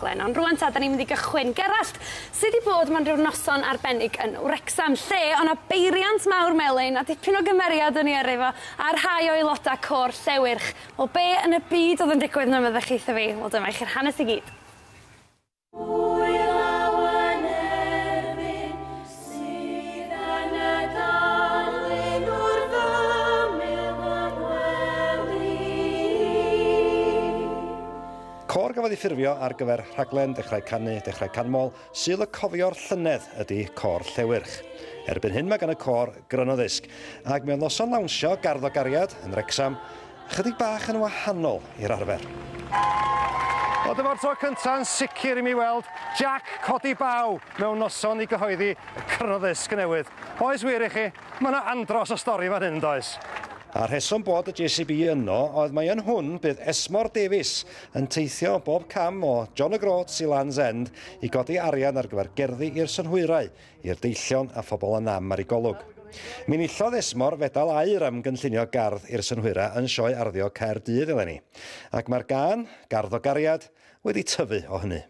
Glen, ond rŵan ta, da ni'n mynd i gychwyn. Gerallt, sut 'di bod mewn rhyw noson arbennig yn Wrecsam, lle o' 'na beiriant mawr melyn a dipyn o gymeriad yn ei yrru fo, a rhai o aeloda' côr Llewyrch. Wel, be' yn y byd o'dd yn digwydd 'na meddech chi 'tho fi? Wel, dyma i chi'r hanes i gyd. Côr gafodd ei ffurfio ar gyfer rhaglen Dechrau Canu, Dechrau Canmol, Sul y Cofio'r llynedd ydy Côr Llewyrch. Erbyn hyn mae gan y côr gryno ddisg, ac mewn noson lawnsio Gardd o Gariad yn Wrecsam, chydig bach yn wahanol i'r arfer. O, dyma'r tro cyntaf yn sicr i mi weld Jack codi baw mewn noson i gyhoeddi y cryno ddisg newydd. Oes wir i chi, mae yna andros o stori fan hyn, does? A'r rheswm bod y JCB yno oedd mai yn hwn bydd Esmor Davies yn teithio bob cam o John O'Groats i Land's End i godi arian ar gyfer gerddi i'r synhwyrau, i'r deillion a phobl â nam ar eu golwg. Mi enillodd Esmor fedal aur am gynllunio gardd i'r synhwyrau yn Sioe Arddio Caerdydd eleni, ac mae'r gân, Gardd o Gariad, wedi tyfu o hynny.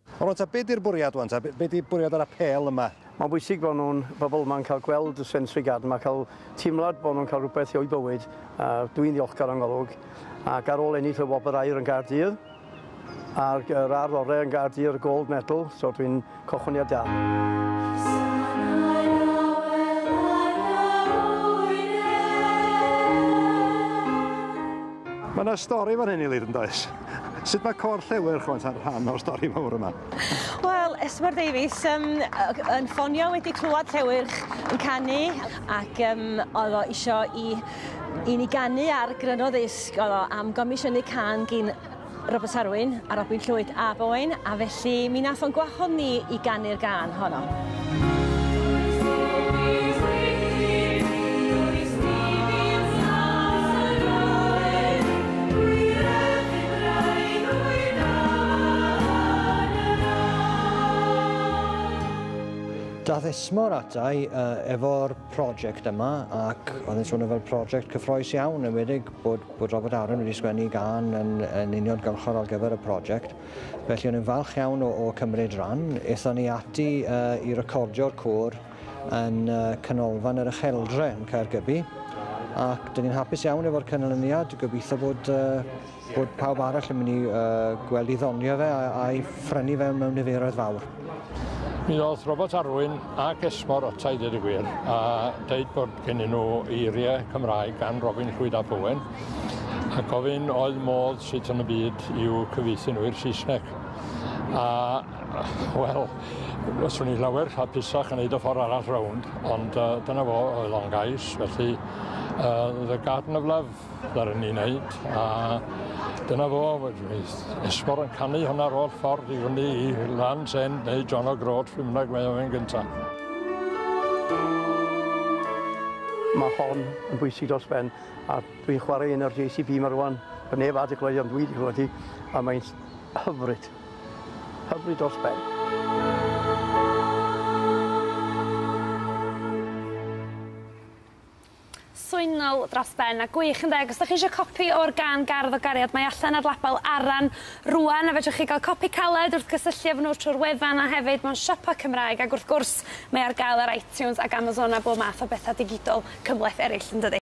Ond rwan ta, be di'r bwriad wan ta? Be di bwriad yr apêl yma? Mae'n bwysig bod nhw'n, bobl yma'n cael gweld y sensory garden, mae cael teimlad bod nhw'n cael rhywbeth o'u bywyd. Dwi'n ddiolchgar o'n golwg. Ac ar ôl ennill y wobr aur yn Gaerdydd, a'r yr ardd orau yn Gaerdydd, y gold medal, so dwi'n cychwyniad da. Mae yna stori fan hyn i Lir, yn does? Sut mae Côr Llewyrch rwan ta'n rhan o'r stori mawr yma? Wel, Esmor Davies yn ffonio wedi clywed Llewyrch yn canu ac oedd o isio i ni ganu ar gryno ddisg, oedd o am gomisiynu cân gin Robert Arwyn a Robin Llwyd a Bowen, a felly mi nath o'n gwahodd ni i ganu'r gân honno. Dath Esmor ata i efo'r prosiect yma ac oedd yn swnio fel prosiect cyffrous iawn, enwedig bod Robert Aaron wedi sgwennu gân yn uniongyrchol ar gyfer y prosiect. Felly o'n i'n falch iawn o cymryd rhan. Aethon ni ati i recordio'r côr yn Canolfan yr Ucheldre yn Caergybi, ac dyn ni'n hapus iawn efo'r canlyniad. Gobeithio bod pawb arall yn mynd i gweld ei ddonio fe a'i phrynu fe mewn niferoedd fawr. Mi ddoth Robert Arwyn ac Esmor ata i ddeud y gwir, a deud bod gennyn nhw eiriau Cymraeg gan Robin Llwyd ap Owen, a gofyn oedd modd sut yn y byd i'w cyfieithu nhw i'r Saesneg. A, wel, fyswn i lawer hapusach yn neud y ffordd arall rownd, ond dyna fo, oedd o'n gais, felly The Garden of Love ddaru ni wneud, a dyna fo, Esmor yn canu hwnna'r holl ffordd i fyny i Land's End neu John O'Groats, pryd bynnag mae o'n gynta. Mae hon yn bwysig dros ben, a dwi'n chwarae un o'r JCB yma rwan. Mae neb wedi clywed ond dwi wedi clywed hi, a mae'n hyfryd. Hyfryd dros ben. Swynol dros ben a gwych ynde? Ac os 'dach chi eisiau copi o'r gân Gardd o Gariad, mae allan ar label Aran rŵan, a fedrwch chi gael copi caled wrth gysylltu efo nhw trwy'r wefan a hefyd mewn siopa Cymraeg, ac wrth gwrs mae ar gael ar iTunes ac Amazon a bob math o bethau digidol cymhleth eraill, yn dydi?